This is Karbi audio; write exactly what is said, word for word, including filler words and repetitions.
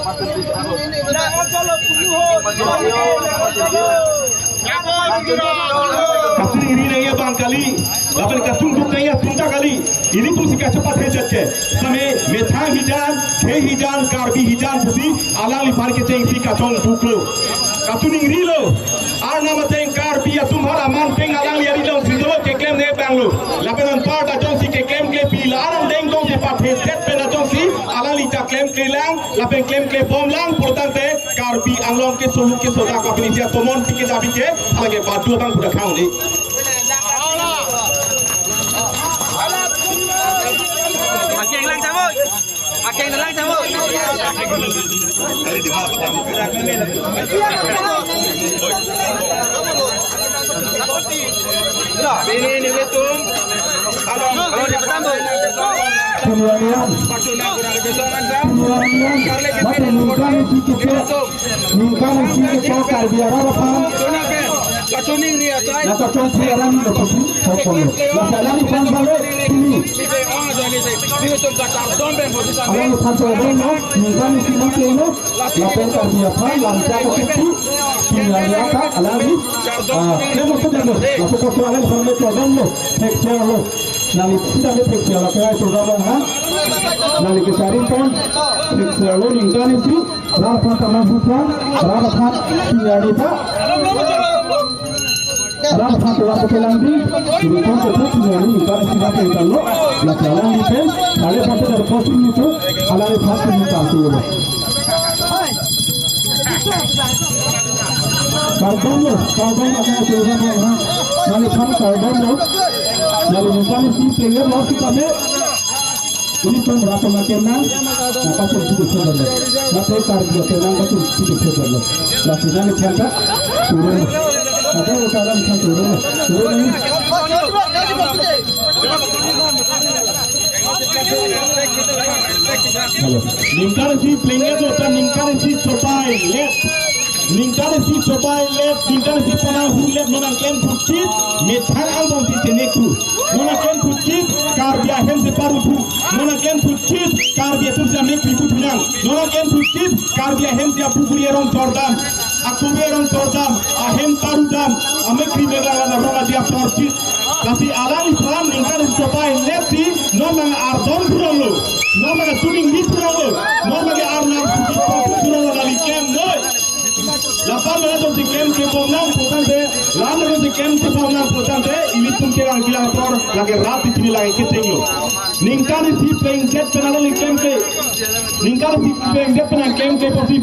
Kachingri nangji abang kali, lapen kachingduk nangji atum ta kali. Ilitum si kachepathe chet ke. Same methang hijan, khei hijan, Karbi hijan pusi alangliphan kechengsi kachongduklo. Kachingrilo. Arnam ateng Karbi atum aphan aman ateng alangli ari dong si dolo keklemne abanglo. Lapen anparta jongsi keklemkle pi la aram deng dong si pathe chet pen jongsi alangli ta klemklelang, lapen klemklebomlang pulotangte Karbi Anglong keso luk keso dak apinisi atomon pike dabi ke, halake badu abang kuda khang di. Akeng lang, Cabo. Akeng lang, Cabo. Ini, ini, ini, tum. Halo, halo, di Petambu. Pinianian. Pinianian. Mate ningkan isi kepala. Ningkan isi kepala Karbi arat aphan. Nangkachongphi alam lo pusi, pokoklo. Lapen alangliphan bale, pini. Alangliphan chobeng lo, ningkan isi mate lo, lapen Karbi aphan, lam chak pusi, pini alam ka, alangli, ah, kemo sedang lo, lapen koso alangliphan le chobeng lo, thek chelo. Nangli sida le thek chelo, kaya chobeng lo, ha? Nangli kesarin pon, thek chelo, ningkan isi, Rat aphan tama buka, rat aphan tinggal desa. Rat aphan keluar ke langdi, ini pon ke pun tinggal ini, kan sudah tinggal lo, la jalan di pen, kali pun dari posisi itu, alangli aphan tinggal kartu. Kardom lo, kardom akan sudah, alangli aphan kardom lo, lalu bukan isi player lo kita be. Ilitum rat atum akenang, nangkachongphi dei chedorlo. Mate Karbi akenang kachongphi dei chedorlo. Lasi nangliphan ta turun. Ada ukaran kan turun. Turun ni. Halo. Ningkan isi plengnya tu, ningkan isi chobai let. Ningkan isi chobai let, ningkan isi panang hu let, non nangklem puchit, methang angbong si chenek thu. Non nangklem puchit, Karbi ahem si paru thu. Non nangklem puchit, Karbi atum si amek ri thu nang. Non nangklem puchit, Karbi ahem si apukuri arong tordam. Akuri arong tordam, ahem paru dam, amek ri melang la rong adia porchit. Lasi alangliphan ningkan isi chobai let si, non nang ardom purong lo. Non nang tuning ni purong lo. Non nang arnam puchit pon purong lo nangli klem noi. Lapen mana jongsi klemklebomlang pulotangte, lapen jongsi klemklebomlang pulotangte, ilitum kelang bilang apor, lake rat di sini lake kecheng lo. Ningkan isi plengjet pen alangli klemkle. Ningkan isi plengjet pen klemkle pusi